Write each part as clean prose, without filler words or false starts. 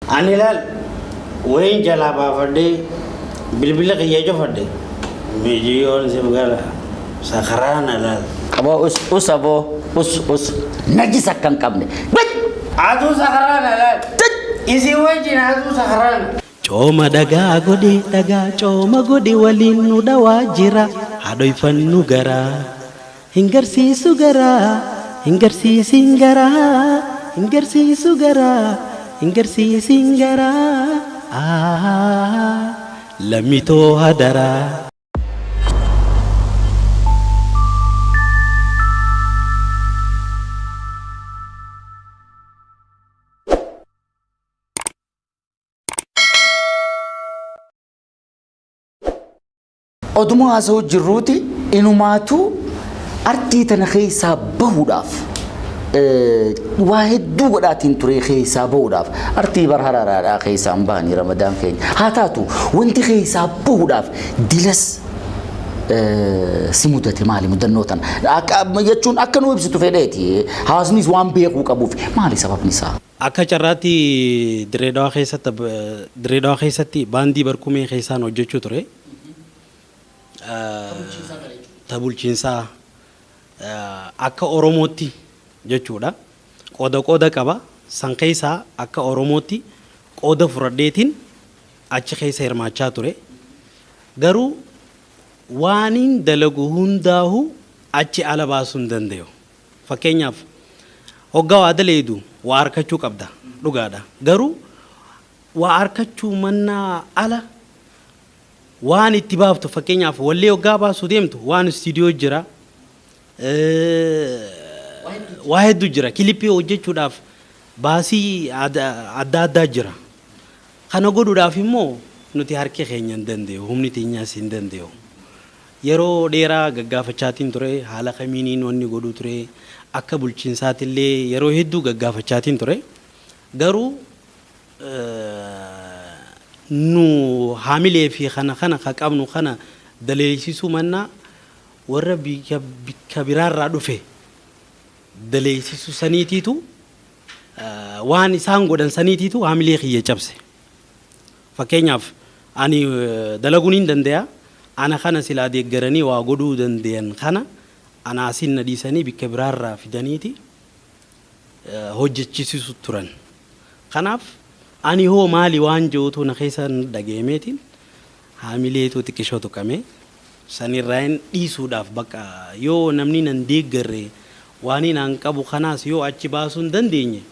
Ani laal wayin jalaa baafadhee bilbila kiyya cufadhe. Mijiyoon siif gala. Sakaraana laal. Aboo us us aboo us us najis akka hin qabne. Aduu sakaraana laal. Isin wajjin aduu sakaraana. Cooma dhagaa godhe dhagaa cooma godhe waliin nu dhawaa jira haadhoyfannu garaa hin garsiisu garaa hin garsiisin garaa hin garsiisu garaa hin garsiisin garaa aahaa lammitoo hadaraa. Oduma haasa'u jirruuti inumaatuu artii tana keessaa bahuudhaaf waa hedduu godhaatiin ture keessaa bahuudhaaf artii bar haraaraadhaa keessaa hin bahanii ramadaan keenya haa taatu wanti keessaa bahuudhaaf dilas si mudate maali mudannoo tana jechuun akka nu ibsitu fedheeti hawaasnis waan beekuu qabuuf maali sababni isaa? Akka carraatti Dirree Dhawaa keessatti Dirree Dhawaa keessatti baandii barkumee keessaan hojjechuu ture. Ta bulchiinsaa akka Oromootti jechuudha. Qooda qooda qaba. San keessaa akka Oromootti qooda fudhadheetiin achi keessa hirmaachaa ture. Garuu waaniin dalagu hundaahu achi ala baasuu hin dandayu. Fakkeenyaaf, hoggaa waa daleeydu waa arkachuu qabda, dhugaadha. Garuu waa arkachuu mannaa ala waan itti baaftu, fakkeenyaaf wallee hoggaa baasuu deemtu waan istuudiyoo jira, waa hedduu jira. Kilippii hojjechuudhaaf baasii adda addaa jira. Kana godhuudhaaf immoo nuti harki keenya hin dandeeyu, humni teenyaas hin dandeeyu. Yeroo dheeraa gaggaafachaatiin ture, haala kamiiniin wanni godhuu ture, akka bulchiinsaatillee yeroo hedduu gaggaafachaatiin ture. Garuu nu haamilee fi kana kana ka qabnu kana daleeysisuu mannaa warra biyya bikka biraarraa dhufe daleeysisuu saniitiitu waan isaan godhan saniitiitu haamilee kiyya cabse. Fakkeenyaaf ani dalaguu niin dandeya, ana kana silaa deeggaranii waa godhuu dandeyan kana ana asiin na dhiisanii bikka biraarraa fidaniiti hojjechisiisu turan. Kanaaf ani hoo maali waan je'utu na keessa dhagayameetiin haamileetu xiqqishoo tuqame. Sanirraayin dhiisuudhaaf bakka yoo namni nan deeggarre waaniin an qabu kanaas yoo achi baasuu hin dandeenye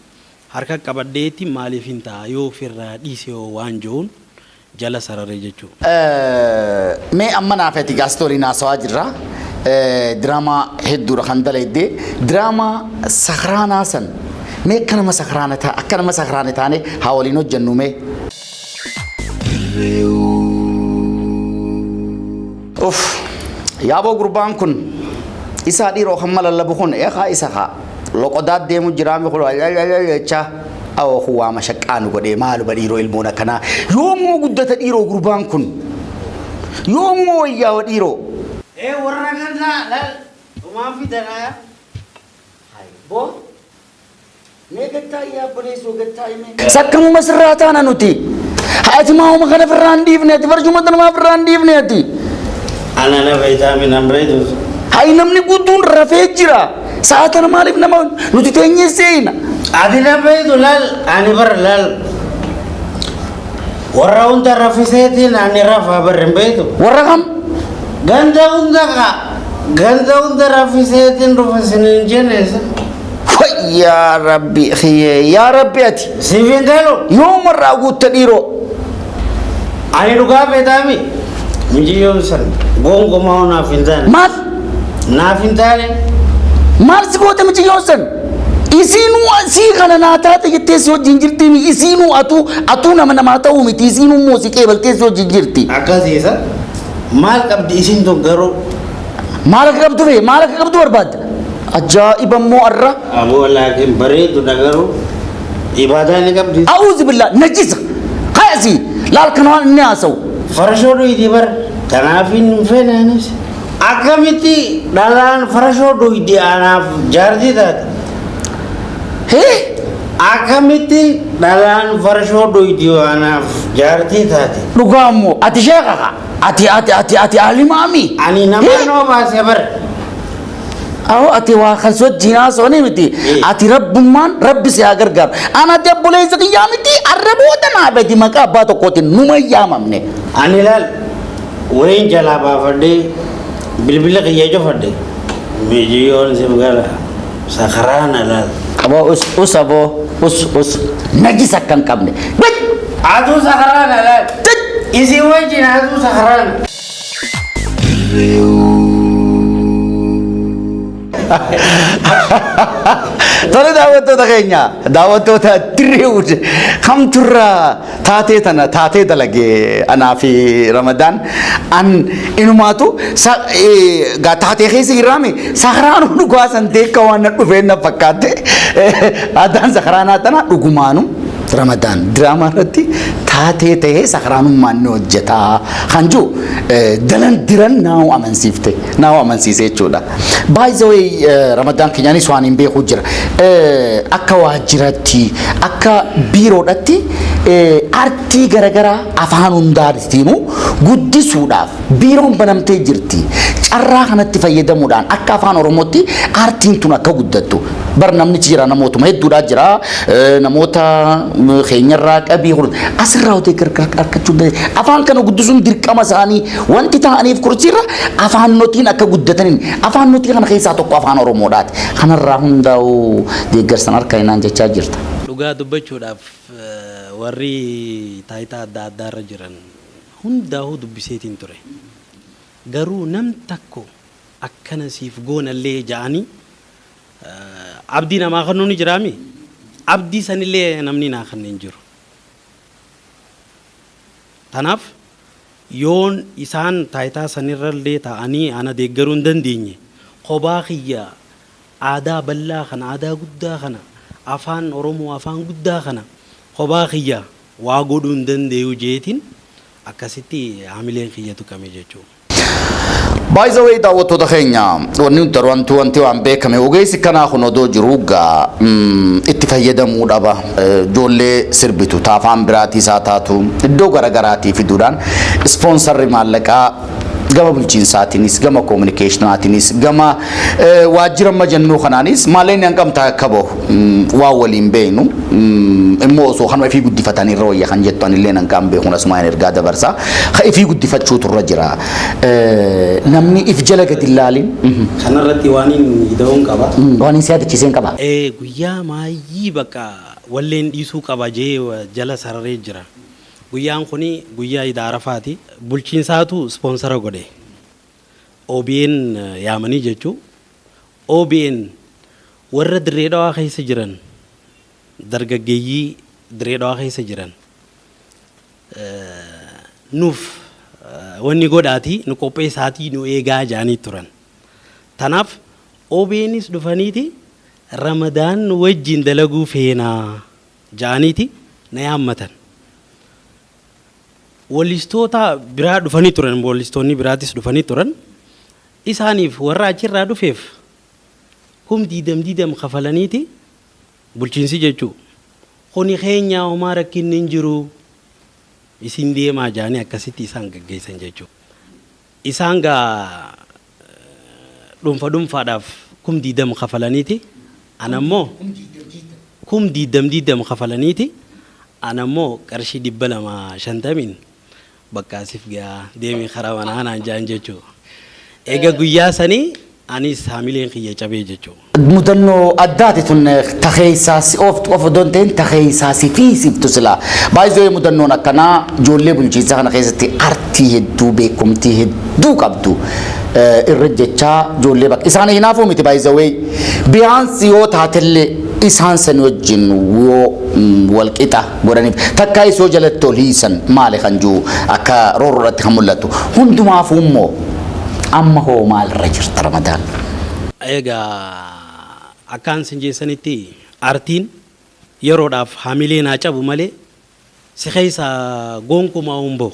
Harka qabadheeti maaliifin ta'a yoo ofirraa dhiise hoo waan je'uun jala sarare jechuu. Mee amma naaf ati gaasti waliin haasawaa jirra. Diraamaa hedduudha kan dalayde. Diraamaa sakraanaa san mee akka nama sakraana ta'a akka nama sakraane taane haa waliin hojjennu mee. Uff yaaboo gurbaan kun isaa dhiiroo hamma lallabu kun eekaa isa haa. Loqodaa deemu jiraa mi kun jechaa awoo kun waa mashaqqaa nu godhee maaluma dhiiroo ilmoon akkanaa yoomuma guddata dhiiroo gurbaan kun yoomuma wayyaawa dhiiroo. Ee warra gandaa lal dhumaan fidanaa. Boo mee gattaa'i yaa obboleessoo gattaa'i mee. Sakkamuma sirraa taana nuti. Ati maa'uma kana firraa hin dhiifne ati barcuma tanumaa firraa hin dhiifne ati. Ana na fayyadaami nan beektu. Hayi namni guutuun rafee jira. Sa'a tana maaliif nama nuti teenyee seena. Ati na beektu laal ani bar laal. Warra hunda rafiseetiin ani rafa bar hin beektu. Warra kam? Ganda hunda ka ganda hunda rafiseetiin dhufa sinin jenneessa. Way yaa rabbi kiyyee yaa rabbi ati. Siif hin galu. Yoomarraa guutta dhiiroo. Ani dhugaa feetaami. Mijiyyoon san gonkumaa naaf hin taane. Maal? Naaf hin taane. Maal si goote miciyyoon san? Isiinuu sii kana naa taate jettee si wajjin jirti isiinuu atuu atuu nama namaa ta'uu miti isiinuu immoo si qeebaltee si wajjin jirti. Akkasiisa. Maal qabdi isin tun garuu? Maal akka qabdu fee maal akka qabdu barbaadda? Ajaa'iba immoo arra. Aboo laakiin bareedudha garuu ibaadaa ni qabdi. A'uuzu billah najisa. Kayasi laal kana waan inni haasa'u. Farashoo dhuydi bar kanaaf hin feene anis. Akkamitti dhalaan farashoo dhuydi anaaf jaartii taate. Hee? Akkamitti dhalaan farshoo dhuydi anaaf jaartii taate? Dhugaa immoo ati sheeka kaa? Ati ati ati ati alimaami? Ani nama noo baase bar. Awoo ati waa kan wajjin haasawanii miti. Ati rabbummaan rabbi si haa gargaaru. An ati obboleessa kiyyaa miti arra booda naa badi maqaa abbaa tokkootiin numa hin yaamamne. Ani laal wayin jalaa baafadhee bilbila kiyya cufadhe. Mijiyoon siif gala sakaraana laal. Aboo us us aboo us us najis akka hin qabne. Bid! Aduu sakaraana laal. Isin wajjin aduu sakaraana. Tole daawwattoota keenya daawwattoota Dirreewud kamturra taatee tana taatee dalage anaa fi Ramadaan an inumaatu gaa taatee keessa jirraame sakraanuu dhugaa san teekka waan na dhufeen na fakkaatte aadaan sakraanaa tana dhugumaanu Ramadaan diraamaa irratti taatee ta'ee sakraanummaan ni hojjetaa kan jiru dalan diran naa'u amansiifte naa'u amansiise jechuudha. By the way Ramadaan keenyaanis waan hin beeku jira. Akka waajjiratti akka biiroodhatti artii garaagaraa afaan hundaatiinuu guddisuudhaaf biiroon banamtee jirti. Carraa kanatti fayyadamuudhaan akka afaan Oromootti aartiin tun akka guddattu. Bar namnichi jira namootuma hedduudhaa jira. Namoota keenyarraa qabii kun asirraa hojii gargaar argachuu dandeenya. Afaan kana guddisuun dirqama isaanii wanti ta'aniif kursiirra afaan notiin akka guddataniin afaan notii kana keessaa tokko afaan Oromoodhaati. Kanarraa hundaa'u deeggarsan harka hinaan jechaa jirta. Dhugaa dubbachuudhaaf warri taayitaa adda addaarra jiran hundaahuu dubbiseetiin ture. Garuu nam takko akkana siif goonallee ja'anii abdii namaa kennuu ni jiraami. Abdii sanillee namni naa kenne hin jiru. Tanaaf yoon isaan taayitaa sanirrallee ta'anii ana deeggaruu hin dandeenye kophaa kiyya aadaa bal'aa kana aadaa guddaa kana afaan Oromoo afaan guddaa kana kophaa kiyya waa godhuu hin dandeeyu jeetiin akkasitti hamileen kiyya tuqame jechuudha. By the way daawwattoota keenya wanni nuti wanti wanti waan beekame ogeessi kanaa kun odoo jiru gaa itti fayyadamuu dhaba ijoollee sirbitu taafaan biraatii isaa taatu iddoo garaagaraatii fiduudhaan ispoonsarri maallaqaa gama bulchiinsaatiinis gama koominikeeshinaatiinis gama waajjira amma jennuu kanaanis maallaqni hanqamtaa akka bahu waan waliin beeknu immoo osoo kanuma ifii guddifatanii irra wayya kan jettu anillee nan kan beekun asumaan ergaa dabarsa ka ifii guddifachuutu irra jira namni if jala gadi hin laalin. Kanarratti waan hin ida'uun qaba. Waan hin si yaadachiiseen qaba. Guyyaa maayyii bakka walleen dhiisuu qaba jee jala sararee jira. Guyyaan kuni guyyaa Iid Arafaati. Bulchiinsaatu ispoonsara godhe. OBN yaamanii jechuu. OBN warra Dirree Dhawaa keessa jiran dargaggeeyyii Dirree Dhawaa keessa jiran nuuf wanni godhaatii nu qopheessaatii nu eegaa jedhanii turan. Tanaaf OBNis dhufaniiti Ramadaan nu wajjin dalaguu feenaa ja'aniiti na yaammatan. Wallistoota biraa dhufanii turan, wallistoonni biraatis dhufanii turan. Isaaniif warra achirraa dhufeef kum diidam diidam kafalaniiti bulchiinsi jechuu. Kuni keenyaa homaa rakkinni hin jiru isin deemaa ja'anii akkasitti isaan gaggeessan jechuu. Isaan gaa dhuunfa dhuunfaadhaaf kum diidam kafalaniiti ana immoo kum diidam diidam kafalaniiti ana immoo qarshii 250n bakka sif gayaa deemii karaa manaa naan ja'an jechuu. Eega guyyaa sanii anis hamileen kiyya cabee jechuu. Mudannoo addaati tun ta keessaa si ooftu qofa odoo hin ta'in ta keessaa si fiisiftu silaa. By the way mudannoon akkanaa ijoollee bulchiinsa kana keessatti artii hedduu beekumtii hedduu qabdu irra jechaa ijoollee bakka isaan hinaafuu miti by the way biyaansi yoo taatellee isaan sani wajjin yoo wal qixa godhaniif takkaa isoo jalatti ol hiisan maali kan jiru akka roorroodhatti kan mul'atu hundumaafuu immoo amma hoo maalirra jirta Ramadaan? Egaa akkaan isin jeessanitti aartiin yeroodhaaf hamileen haa cabu malee si keessaa gonkumaa hin bahu.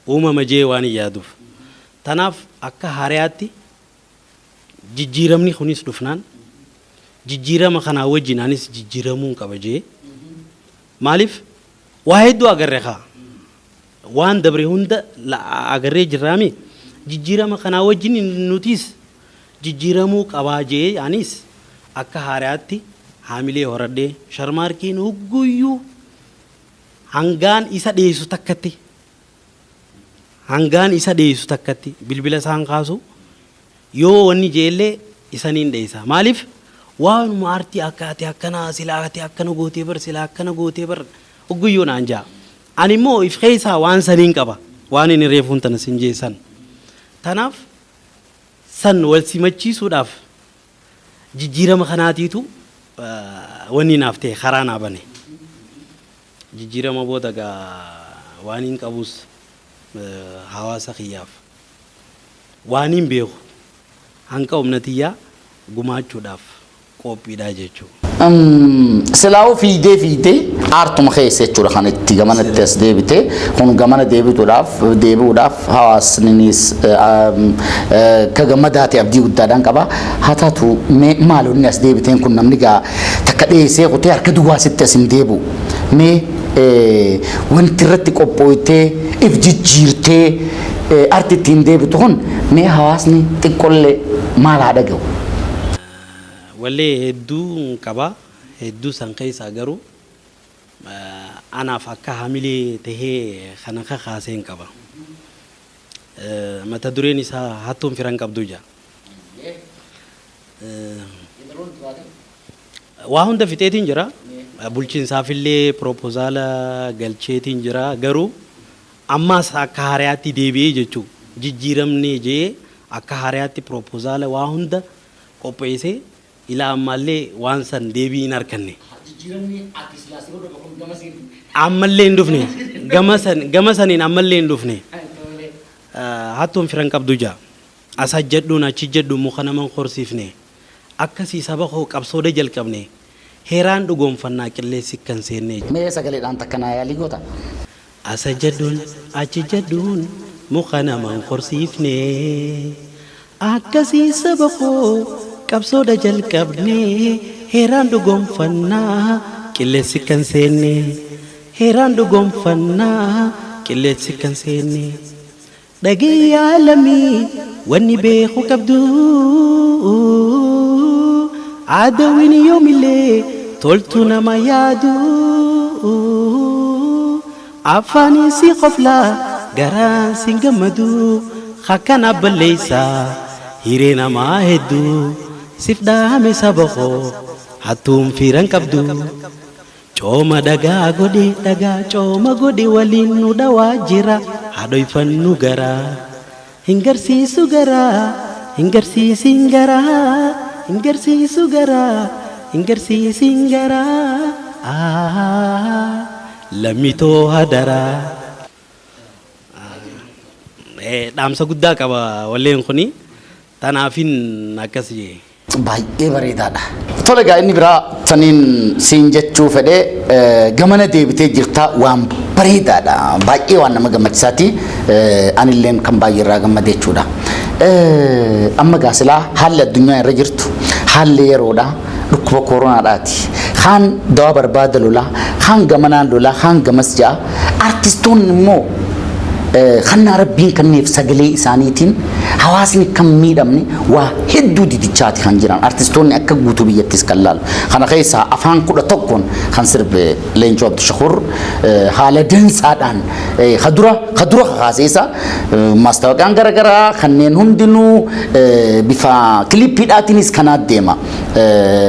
Uumama jee waan hin yaaduuf. Tanaaf akka haarayaatti jijjiiramni kunis dhufnaan Jijjiirama kanaa wajjin anis jijjiiramuun qaba jee. Maaliif waa hedduu agarre kaa. Waan dabre hunda agarree jirraami. Jijjiirama kanaa wajjin nutis jijjiiramuu qabaa jee anis akka haaraatti haamilee horadhee Sharmaarkiin hugguyyuu hangaan isa dhiyeessu takkatti hangaan isa dhiyeessu takkatti bilbila isaan kaasu yoo wanni jeellee isaniin dheessa. Maaliif waanuma aartii akka ati akkanaa silaa ati akkana gootee bar silaa akkana gootee bar hugguyyuu naan jaa. Ani immoo if keessaa waan saniin qaba waan inni reefuun tana sin jeessan. Tanaaf san wal simachiisuudhaaf jijjiirama kanaatiitu wanni naaf ta'e karaa naa bane. Jijjiirama booda gaa waan hin qabus hawaasa kiyyaaf waan hin beeku hanqa humna tiyyaa gumaachuudhaaf qophiidha jechuudha. Silaa'uu fiigdee fiigdee aartuma keessa jechuudha kan itti gamanatti as deebite kun gamana deebituudhaaf deebi'uudhaaf hawaasninis ka gammadaate abdii guddaadhaan qaba. Haa taatu mee maalonni as deebiteen kun namni gaa takka dhiyeessee kutee harka duwwaa sitti as hin deebi'u. Mee wanti irratti qophooytee if jijjiirtee arti ittiin deebitu kun mee hawaasni xiqqollee maal haa dhaga'u? Wallee hedduu qaba. Hedduu san keessaa garuu anaaf akka hamilee tahee kana kakaaseen qaba. Mata dureen isaa hattuun firan qabdu jedha. Waa hunda fixeetiin jira. Bulchiinsaafillee piroopozaala galcheetiin jira. Garuu ammaas akka haaraatti deebi'ee jechuu jijjiiramnee jee akka haaraatti piroopozaala waa hunda qopheessee ilaa ammaallee waan san deebii hin arganne. Ammallee hin dhufne. Gama saniin ammallee hin dhufne. Hattuun firan qabdu jaa. As hajjadhuun achi jedhu muka naman horsiifne. Akkasii saba koo qabsooda jalqabne. Heeraan dhugoomfannaa qilleensi kan seenne. Mee sagaleedhaan takka naa yaalii goota? As hajjadhuun achi jedhuun muka naman horsiifne. Akkasii saba koo qabsooda jalqabne. Heeraan dhugoomfannaa qilleensi kan seenne. Heeraan dhugoomfannaa qilleensi kan seenne. Dhagayyaa lamii wanni beeku qabdu. Adawwiin yoomillee toltu nama yaadu. Afaaniin si qoflaa garaan si gammadu. Akkana balleessaa hiree namaa hedduu. Sif dhaame saba koo hattuun firan qabdu. Cooma dhagaa godhi dhagaa cooma godhi waliin nu dhawaa jira. Haadhoyfannu garaa hin garsiisu garaa hin garsiisin garaa hin garsiisu garaa hin garsiisin garaa. Lammitoo hadaraa. Dhaamsa guddaa qaba walleen kuni. Tanaafin akkas jee. Baay'ee bareedaadha. Tole egaa inni biraa saniin siin jechuu fedhee gamana deebitee jirtaa waan bareedaadha. Baay'ee waan nama gammachiisaati. Anilleen kan baay'ee irraa gammade jechuudha. Amma gaa silaa haalli addunyaa irra jirtu haalli yeroodha. Dhukkuba kooronaadhaati. Kaan dawaa barbaada lolaa, kaan gamanaan lolaa, kaan gamas ja'a. Artistoonni immoo kannaa rabbiin kanneef sagalee isaaniitiin hawaasni kan miidhamne waa hedduu didichaati kan jiran artistoonni akka guutuu biyyattis kan laalu. Kana keessaa afaan 11 kan sirbe Leencoo Abdushakur haala dansaadhaan kadura kadura kakaaseessa maastawaqaan garaagaraa kanneen hundinuu bifa kiliippiidhaatiinis kanaat deema.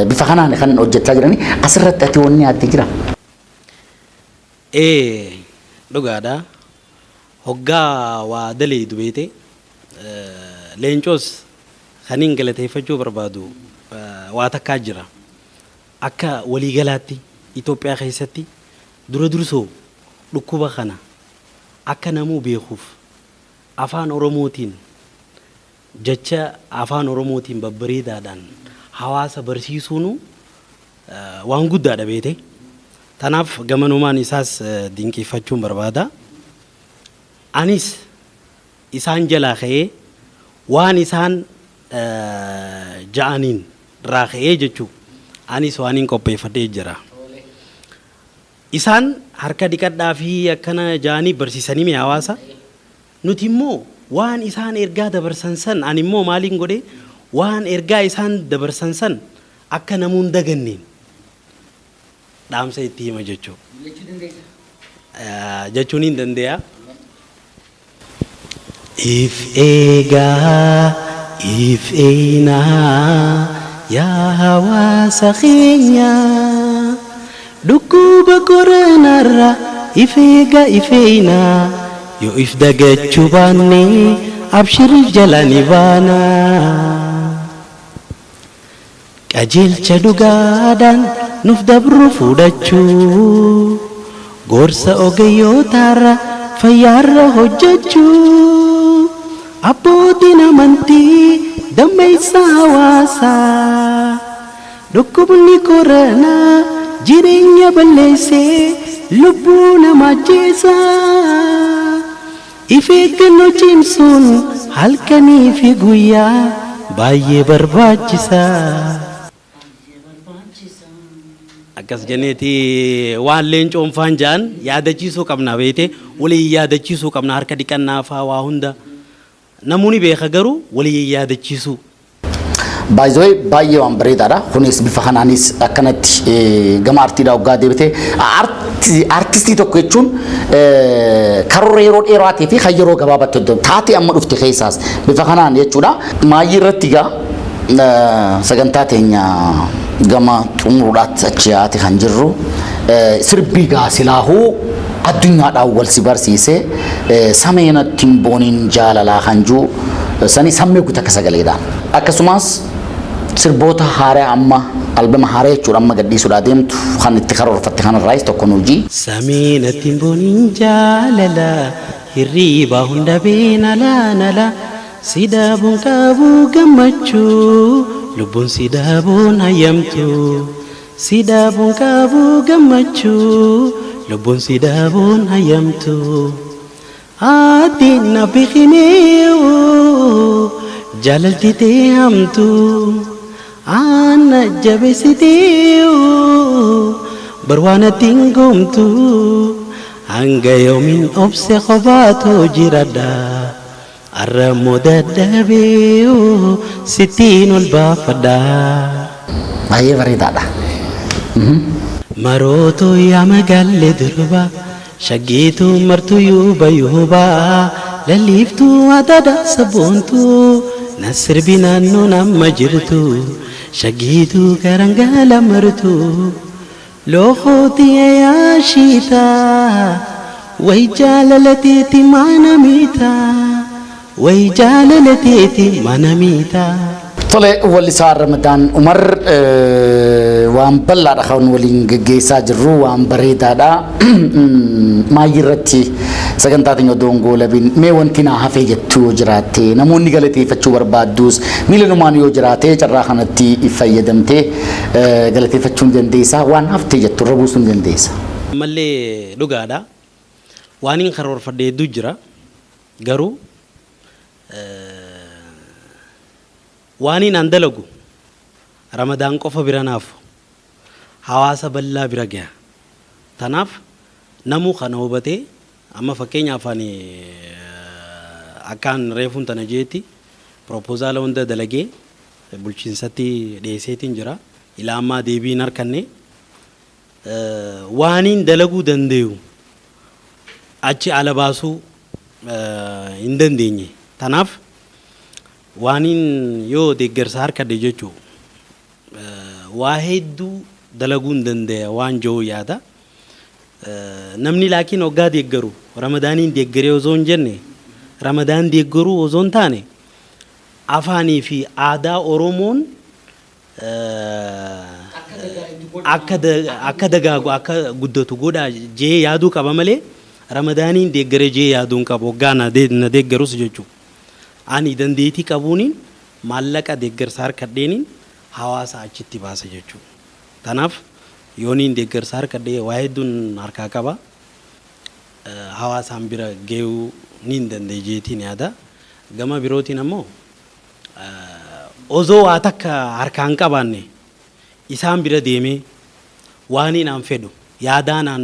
Bifa kanaan kan hojjechaa jirani asirratti ati wanni yaadde jira. Ee dhugaadha. Hoggaa waa daleeydu beeyte Leencoos kaniin galateeffachuu barbaadu waa takkaa jira. Akka waliigalaatti Itoophiyaa keessatti dura dursoo dhukkuba kana akka namuu beekuuf afaan Oromootiin jecha afaan Oromootiin babbareedaadhaan hawaasa barsiisuunu waan guddaadha beete. Tanaaf gamanumaan isaas dinqiifachuun barbaada. Anis isaan jalaa ka'ee waan isaan ja'aniin irraa ka'ee jechuu. Anis waaniin qopheeffadhee jira. Isaan harka dhiqadhaa fi akkana ja'anii barsiisanii mi hawaasa? Nuti immoo waan isaan ergaa dabarsan san ani immoo maaliin godhe waan ergaa isaan dabarsan san akka namuu hin daganneen dhaamsa itti hima jechuu. Jechuun hin dandeeya. If eegaa, if eeynaa yaa hawaasa keenya Dhukkuba koronaarra if eegaa if eeynaa Yoo if dagachuu baanne abshir jalaa ni baana. Qajeelcha dhugaadhaan nuf dabru fudhachuu, Gorsa ogeeyyotaarra fayyaarra hojjechuu, Abbootiin amantii dammeessa hawaasaa, Dhukkubni koranaa jireenya balleessee lubbuu nama ajjeesa. If eeggannoo cimsuun halkanii fi guyyaa baay'ee barbaachisa. Akkas jenneeti waan leencoon faan ja'an yaadachiisuu qabna beeyte waliin yaadachiisuu qabna harka dhiqannaa faa waa hunda namuu ni beeka garuu waliin yaadachiisuu. By the way baay'ee waan bareedaadha. Kunis bifa kanaanis akkanatti gama artiidhaa hoggaa deebite artistii tokko jechuun karoora yeroo dheeraatii fi kan yeroo gabaabaatti hojjetu taatee amma dhufte keessaas bifa kanaan jechuudha. Maayyii irratti egaa sagantaa teenya gama xumuruudhaatti achi yaate kan jirru sirbii gaa silaahuu addunyaadhaan wal si barsiise sameenatti hin booniin jaalalaa kan jiru sani sammee guutuu akka sagaleedhaan. Akkasumas sirboota haaraa amma albama haaraa jechuudha amma gadhiisuudhaa deemtu kan itti karoorfatte kanarraayis tokko nuuji. Sameenatti hin booniin jaalala hirriibaa hunda beena laanala si dhabuun qabu gammachuu lubbuun si dhabuun hayyamtu si dhabuun qabu gammachuu lubbuun si dhabuun hayyamtu. Ati na beeknee jaalalti tee hamtu ana jabeessitee bar waan ati hin goomtu hanga yoomiin obse qofaatu jiradha arra immoo dadhabee sittiin ol baafadha. Baay'ee bareedaadha. Marootuu yaa magaalle durba Shaggiituu martuu yuuba yuuba Laliiftuu adada sabboontuu Na sirbi naannoon amma jirtu Shaggiituu garangaala martuu Lookootiya yaa shiitaa Way jaalala teeti maana miitaa Way jaalala teeti mana miitaa. Tole wallisaa Ramadaan Umar waan bal'aadha kan waliin geggeessaa jirru waan bareedaadha. Maayyii irratti sagantaa teenya odoo hin goolabin mee wanti naa hafee jettu yoo jiraatte namoonni galateeffachuu barbaadduus miilanumaan yoo jiraate carraa kanatti fayyadamtee galateeffachuu ni dandeessa waan haftee jettu irra buusuu ni dandeessa. Ammallee dhugaadha. Waanin karoorfadhe hedduu jira. Garuu waaniin an dalagu Ramadaan qofa bira naafu hawaasa bal'aa bira gaya. Tanaaf namuu kana hubatee amma fakkeenyaaf ani akkaan reefuun tana jeetti piroopozaala hunda dalagee bulchiinsatti dhiyeesseetiin jira. Ilaa ammaa deebii hin harkanne. Waaniin dalaguu dandayu achi ala baasuu hin dandeenye. Tanaaf waaniin yoo deeggarsa harkadhe jechu waa hedduu dalaguun dandaya waan ja'u yaada. Namni laakiin hoggaa deeggaru Ramadaaniin deeggaree osoo hin jenne Ramadaan deeggaruu osoo hin taane afaanii fi aadaa Oromoon akka dagaagu akka guddatu godha jee yaaduu qaba malee ramadaaniin deeggare jee yaaduu hin qabu waggaa na deeggarus jechuudha. Ani dandeettii qabuuniin maallaqa deeggarsa harkadheeniin hawaasa achitti baasa jechuudha. Kanaaf yooniin deeggarsa harkadhee waa hedduun harkaa qaba. Hawaasaan bira gahuu niin danda'e jeetiin yaada. Gama birootiin ammoo osoo waa takka harkaa hin qabaanne Isaan bira deemee waaniin an fedhu yaadaan an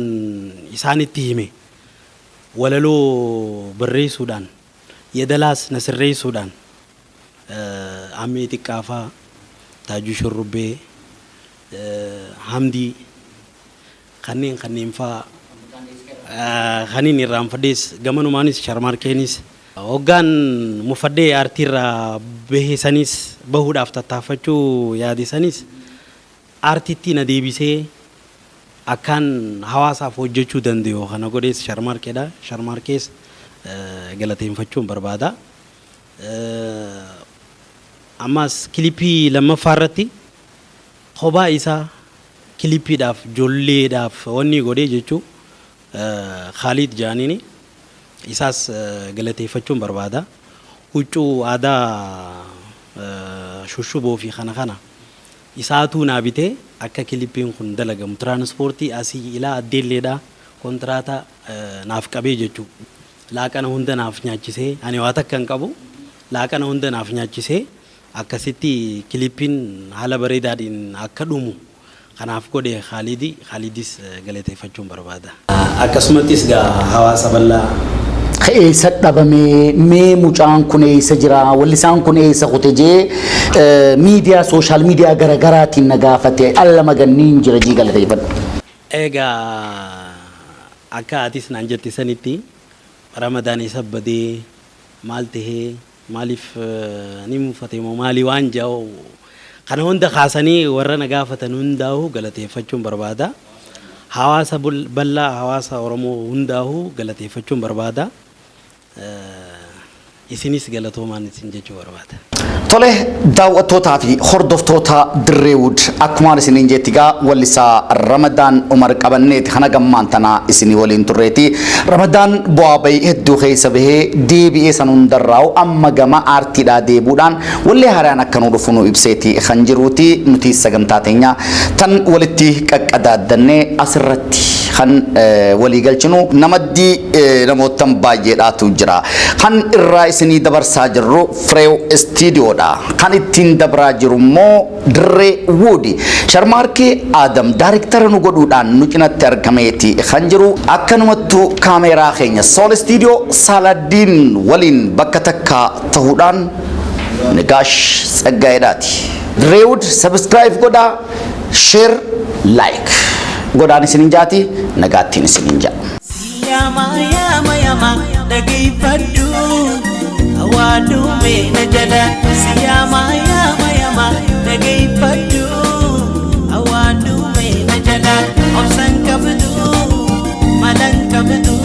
isaanitti hime walaloo barreessuudhaan yedalaas na sirreessuudhaan Ammee Xiqqaafaa, Taajuu Shurrubbee, Hamdii kanneen kanneen faa kaniin irraanfadhees gamanumaanis Sharmaarkeenis hoggaan mufadhee aartiirraa bahe sanis bahuudhaaf tattaaffachuu yaade sanis aartitti na deebisee akkaan hawaasaaf hojjechuu dandayu kana godhees Sharmaarkeedha. Sharmaarkees galateeffachuun barbaada. Ammaas kilipii lammaffaa irratti kophaa isaa kilipiidhaaf jolleedhaaf wanni godhee jechuu Khaaliid jaaniini isaas galateeffachuun barbaada. Huccuu aadaa shushuboo fi kana kana isaatuu naa bitee akka kilipiin kun dalagamu tiraanispoortii asii ilaa addeelleedhaa kontiraata naaf qabee jechuu. Laaqana hunda naaf nyaachisee ani waa takka hin qabu laaqana hunda naaf nyaachisee akkasitti kilipiin haala bareedaadhiin akka dhumu kanaaf godhe Khaaliidi Khaaliidis galateeffachuun barbaada. Akkasumattis gaa hawaasa bal'aa. Ka eessa dhabame mee mucaan kun eessa jira wallisaan kun eessa kute jee miidiyaa social media garagaraatiin na gaafate alla maganniin jira jii galateeffadhu. Egaa akka atis naan jette sanitti Ramadaan eessa badee maal tahee maaliif ni mufate moo maali waan ja'u kana hunda kaasanii warra na gaafatan hundaahuu galateeffachuun barbaada. Hawaasa bal'aa hawaasa Oromoo hundaahuu galateeffachuun barbaada. Isinis galatoomaan isin jechuu barbaada. Tole daawwattootaa fi hordoftoota Dirreewud akkumaan isiniin jeetti gaa wallisaa Ramadaan Umar qabanneeti kana gammaan tanaa isinii waliin turreeti. Ramadaan bu'aa bahii hedduu keessa bahee deebi'ee san hundarraa'u amma gama aartiidhaa deebuudhaan wallee haaraan akka nu dhufu nu ibseeti kan jiruuti nuti sagantaa teenya tan walitti qaqqadaaddannee asirratti kan walii galchinu namaddii namoottan baay'eedhaatu jira. Kan irraa isinii dabarsaa jirru Fireew Istiidiyoodha. Kan ittiin dabraa jiru immoo Dirree Wuudi. Sharmaarkee Aadam daariktara nu godhuudhaan nu cinatti argameeti kan jiru. Akkanumattuu kaameeraa keenya Sool Istiidiyoo Saaladdiin waliin bakka takka ta'uudhaan Nigaash Tsaggaayedhaati. Dirree Wuud subscribe godhaa, share, like godhaan isinin jaati nagaattiin isinin jaa. Yaama yaama yaama dhageeffadhu hawaadhu meena jala si yaama yaama yaama dhageeffadhu hawaadhu meena jala obsan qabdu malan qabdu.